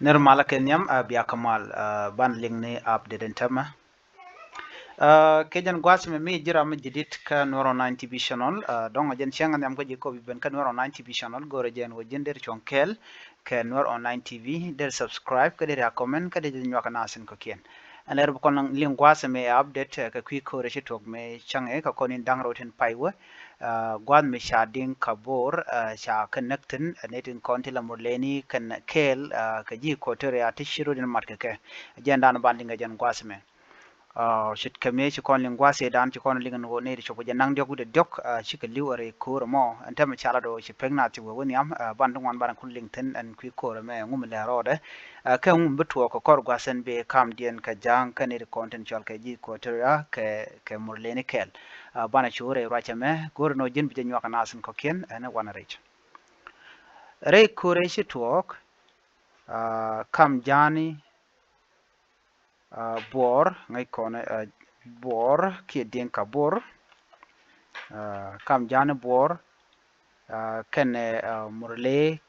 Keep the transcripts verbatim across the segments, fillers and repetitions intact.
Nir malä kɛ nhiam, a, bia kɛ mal, a, ban liŋ ni update in tämɛ. A, kɛ jɛn gua̱a̱th mɛ mi ji̱ ram mi ji̱ dit kä Nuɛr Online T V channel, a, dɔ̱ŋ a jɛn cäŋ nhiam kä ji̱ kop i̱ ben kä Nuɛr Online T V channel, go̱rɛ jɛn wä ji̱n der cuɔ̱ŋ kɛɛl kɛ Nuɛr Online T V, der subscribe, kä der a comment, kä der jɛ nyuak a nasin kɔ̱kiɛn. Ɛn lɛr bi kɔn liŋ gua̱a̱th mɛ update, a, kɛ kui̱ ko̱rɛ ci tuɔk mɛ cäŋɛ kɛ kɔn in da̱ŋ rɛw tin pay wä, a, gua̱a̱th mi ca Dinka Bor, a, ca kɛ näk thi̱n, a, nɛy tin kɔn ti la Murleni kɛn kɛɛl, a, kɛ ji̱ Equatoria ti ci rot in mat kɛ kɛ. Jɛn dan ban liŋ kɛ jɛn gua̱a̱th mɛ. A, ce̱tkɛ mëë ci kɔn liŋ gua̱a̱th ëëdan ci kɔn liŋ ni ɣöö nɛy ti cop kɛ jɛn da̱ŋ diɔ̱k wi̱cdɛ diɔ̱k, a, cikɛ li̱w a rɛy ko̱o̱r ɛmɔ. Ɛn täämɛ ca lat ɣöö ci pek naath ci wee wä nhiam, a, ban ti ŋuan ban kun liŋ thi̱n ɛn kui̱ ko̱o̱r ɛmɛ ɛŋu mi lɛ rɔɔdɛ. A, kɛ ɛŋu mi bi tuɔɔk kɛ kɔr gua̱a̱th ɛn bëë kam diɛn kɛ ja̱a̱ŋ kä nɛy ti kɔn tin cɔal kɛ ji̱ Equatoria kɛ, kɛ Murleni kɛɛl. A, banɛ cu rɛy ruac ɛmɛ, go̱o̱rɛ ni ɣöö ji̱n bi jɛ nyuak ɛ nath in kɔ̱kiɛn ɛn ɛ wanɛ rɛc. Rɛy ko̱o̱r ëë ci tuɔɔk, a, kam ja̱a̱ni, a, Buɔɔr, ŋäc kɔn, a, Buɔɔr kiɛ Dinka Bor, a, kam ja̱a̱ni Buɔɔr, a, kɛnɛ, a, Murle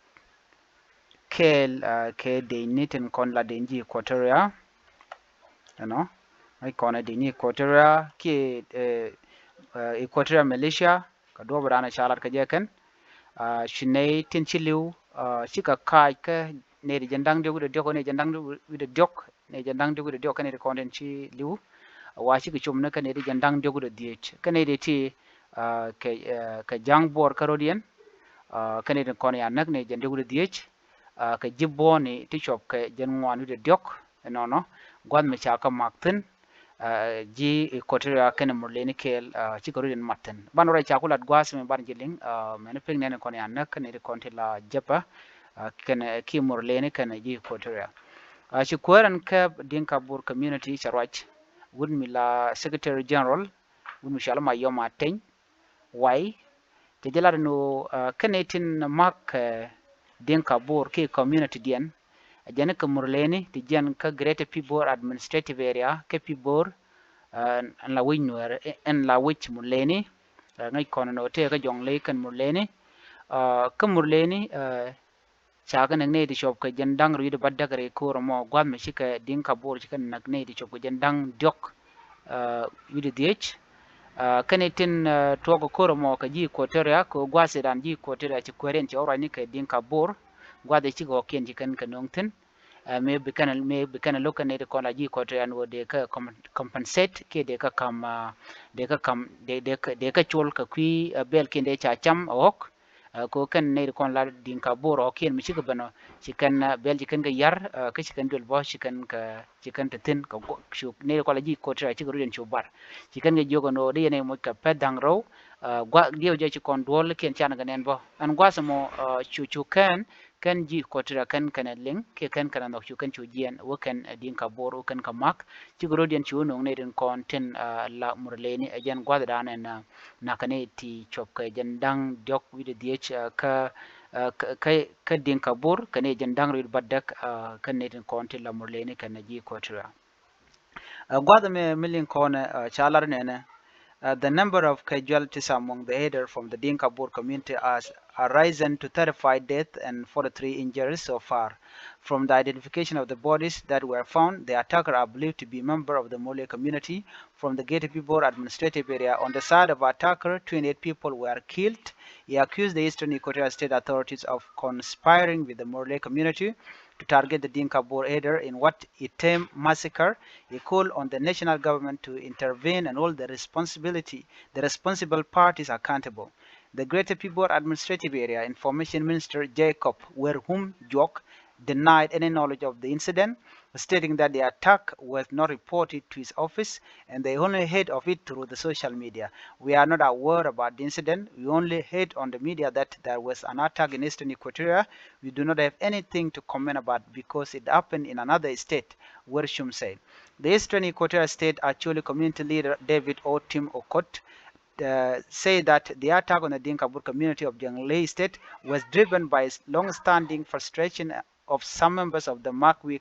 kɛɛl, a, kɛ dëëcni tin kɔn la dëëcni ji̱ Equatoria. Ɛnɔ, ŋäc kɔn ɛ dëëcni Equatoria kiɛ, ɛ, ɛ, Equatoria Militia, kɛ duɔ̱ɔ̱p ɛ da̱a̱n ɛ ca lat kɛ jɛ kɛn. A, ci nɛy tin ci li̱w, a, cikɛ kaac kä nɛy ti jɛn da̱ŋ diɔ̱k wi̱cdɛ diɔ̱k, nɛy jɛn da̱ŋ wi̱cdɛ diɔ̱k, nɛy jɛn da̱ŋ diɔ̱k wi̱cdɛ diɔ̱k, kä nɛy ti kɔn tin ci li̱w. A, wa cikɛ com ni kä nɛy ti jɛn da̱ŋ diɔ̱k wi̱cdɛ dhieec, kä nɛy ti ti, a, kɛ, ɛ, kɛ ja̱a̱ŋ Buɔɔr kä rɔ̱diɛn, a, kä nɛy ti kɔn ya näk nɛy jɛn diɔ̱k wi̱cdɛ dhieec, a, kɛ ji̱ buɔ̱ɔ̱ni ti cop kɛ jɛn ŋuan wi̱cdɛ diɔ̱k. Ɛnɔnɔ, gua̱th mi ca kɛ mak thi̱n, a, ji̱ Equatoria kɛnɛ Murleni kɛɛl, a, cikɛ rɔ̱diɛn mat thi̱n. Ban rɔ ca ku lat gua̱a̱th mi ban ji̱ liŋ, a, mɛni pek nɛni kɔn ya näk kɛnɛ ti kɔn ti la jäpä, a, kɛnɛ ki Murleni kɛnɛ ji̱ Equatoria. A, ci kuäär ɛn kɛ Dinka Bor community cɛ ruac, wut mi la Secretary General, wut mi cɔal Mayom Ateny, Way, cɛ jɛ lat ni ɣöö, a, kɛnɛ tin mak, ɛ, Dinka Bor ki community diɛn, a, jɛn kɛ Murleni ti jiɛn kä Greater Pibor Administrative Area kɛ Pibor, a, ɛn la wi̱c Nuɛɛr, ɛ, ɛn la wi̱c Murleni, a, ŋäc kɔn ni ɣöö tëë kä Jɔŋley kɛn Murleni, a, kä Murleni, a, ca kɛ näk nɛy ti cop kɛ jɛn da̱ŋ rɛw wi̱cdɛ bädäk rɛy ko̱o̱r ɛmɔ, gua̱th mi cikɛ Dinka Bor cikɛ näk nɛy ti cop kɛ jɛn da̱ŋ diɔ̱k, a, wi̱cdɛ dhieec. A, kɛnɛ tin, a, tuɔɔk kɛ ko̱o̱r ɛmɔ kɛ ji̱ Equatoria kɛ ɣöö gua̱a̱th ëëdan ji̱ Equatoria ci kuääriɛn ci ɣɔw ruacni kɛ Dinka Bor, gua̱a̱th ëë cikɛ ɣɔ̱kiɛn ci kɛn kɛ nöŋ thi̱n. A, mëë bi kɛn, mëë bi kɛn lo̱k kɛn nɛy ti kɔn la ji̱ Equatoria ni ɣöö dee kɛ com-, compensate kiɛ dee kɛ ka̱m, a, dee kɛ ka̱m, dee, dee kɛ, dee kɛ col kɛ kui̱, a, bɛɛlkiɛn dee ca cam a ɣɔ̱k. A, kɛ ɣöö kɛn nɛy ti kɔn la Dinka Bor ɣɔ̱kiɛn mi cikɛ ben ɔ, ci kɛn, a, bɛl ci kɛn kɛ ya̱r, a, kä ci kɛn duël bä ci kɛn kɛ, ci kɛn te thi̱n kɛ guɔ, cu nɛy ti kɔn la ji̱ Equatoria cikɛ rɔ̱diɛn cu bar. Ci kɛn kɛ jiök ɛn ɣöö dee yɛn ɛ moc kɛ pɛ̈th da̱ŋ rɛw, a, gua̱ diɛw jɛ ci kɔn duɔ̱ɔ̱l kiɛn can kɛ nɛn bä. Ɛn gua̱a̱th ɛmɔ, a, cu, cu kɛn, kɛn ji̱ Equatoria kɛn kɛnɛ liŋ kiɛ kɛn kɛnɛ nhɔk cu kɛn cu jiɛɛn wä kɛn, ɛ, Dinka Bor wä kɛn kɛ mak. Cikɛ rɔ̱diɛn cu wä nöŋ nɛy tin kɔn tin, a, la Murleni ɛ jɛn gua̱thdan ɛn, a, nakä nɛy ti cop kɛ jɛn da̱ŋ diɔ̱k wi̱cdɛ dhieec, a, kä, a, kä, kä, kä Dinka Bor kɛ nɛy jɛn da̱ŋ rɛw wi̱cdɛ bädäk, a, kä nɛy tin kɔn tin la Murleni kɛnɛ ji̱ Equatoria. A, gua̱th ɛmɛ mi liŋ kɔn ɛ, a, ca lar nɛnɛ, a, the number of casualties among the either from the Dinka Bor community has arisen to thirty-five deaths and forty-three injuries so far. From the identification of the bodies that were found, the attacker are believed to be member of the Murle community from the Greater Pibor administrative area. On the side of attacker, twenty-eight people were killed. He accused the Eastern Equatoria State authorities of conspiring with the Murle community to target the Dinka Bor either in what he termed massacre. He called on the national government to intervene and hold the responsibility, the responsible parties accountable. The Greater Pibor Administrative Area Information Minister Jacob Werhum Juok denied any knowledge of the incident, stating that the attack was not reported to his office and they only heard of it through the social media. We are not aware about the incident. We only heard on the media that there was an attack in Eastern Equatoria. We do not have anything to comment about because it happened in another state, Werhum said. The Eastern Equatoria State Acholi community leader David Otim Okot, uh, said that the attack on the Dinka Bor community of Jonglei State was driven by long-standing frustration of some members of the Makwi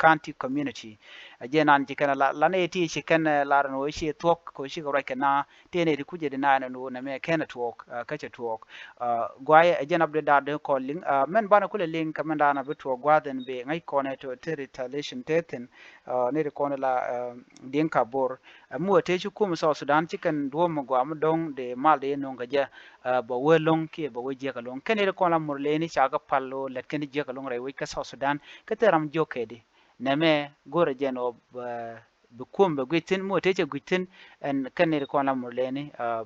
Panti community. Ɛ jɛn an ci kɛn la, la nɛ ti ci kɛn, ɛ, lar ni wä ci thuɔk ko ci kɛ ruac kɛ na ti nɛ ti kucɛ di na ni wä nɛ mɛ kɛn tuɔk, ɛ, kä cɛ tuɔk. Ɛ, guay ɛ jɛn update da de kɔ liŋ, ɛ, mɛn banɛ kulɛ liŋ kɛ mɛn da na bi tuɔk guath ɛn be ŋäc kɔn ɛ to te retaliation te thin, ɛ, ni di kɔn la, ɛ, Dinka Bor. Ɛ, mi wä te ci kum South Sudan ci kɛn duɔm mi gɔaa mi dɔŋ de mal de noŋ kɛ jɛ, ɛ, bɛ wee loŋ kiɛ bɛ wee jiɛk aloŋ. Kɛn iri kɔn la Murleni ca kɛ pal lo lɛt kɛn jiɛk aloŋ rɛy wec kä South Sudan. Kä thil ram jiök kɛ di. Nɛmɛ go̱rɛ jɛn ɔ, ɛ, bi kum bɛ guic thin, mi wä te cɛ guic thin, ɛn kɛn iri kɔn la Murleni, ɛ,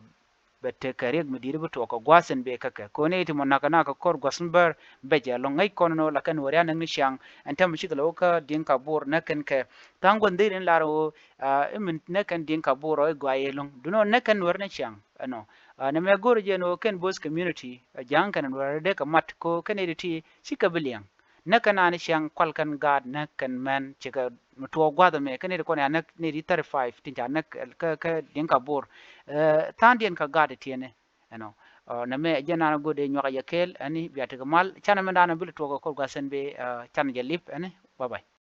bɛ tekɛ riɛk mi di̱i̱t bi tuɔɔk kɛ gua̱a̱th in bee kä kɛ. Kɛ ɣöö ni ti mɔ nakä nakä kɔr gua̱a̱th in bär bɛ jɛ lo̱ŋ ŋäc kɔn ni ɣöö la kɛn wä rian näk ni ciaŋ. Ɛn tɛm cikɛ lo̱k kä Dinka Bor näk kɛn kɛ tha̱a̱ŋ gua̱n dhil in lar ɣöö, ah, imin näk kɛn Dinka Bor ɣöö i̱ guay i̱ lo̱ŋ. Duundɛ ɣöö näk kɛn wär ni ciaŋ ɛnɔ. Ah, nɛmɛ go̱r jɛ ni ɣöö kɛn both community, ah, ja̱a̱ŋ kɛn wär dee kɛ mat kɛ ɣöö kɛn iti cikɛ bi liɛŋ. Näk kɛn an ciaŋ kual kɛn gaat näk kɛn mɛn cikɛ mi tuɔɔk gua̱th ɛmɛ kɛn iti kɔn ya näk ni iti thirty five tin ca näk kä, kä Dinka Bor. Eh, tha̱a̱ŋdiɛn kä gaat itiɛnɛ. Ɛnɔ. Ɔ, nɛmɛ jɛn an go̱o̱dɛ nyuak yɛ kɛɛl ɛni bia tekɛ mal. Canɛ mɛn da̱a̱n bi lɛ tuɔɔk ɛ kɔr gua̱th ɛn bi, ɛ, canɛ jɛ lip ɛni. Bye bye.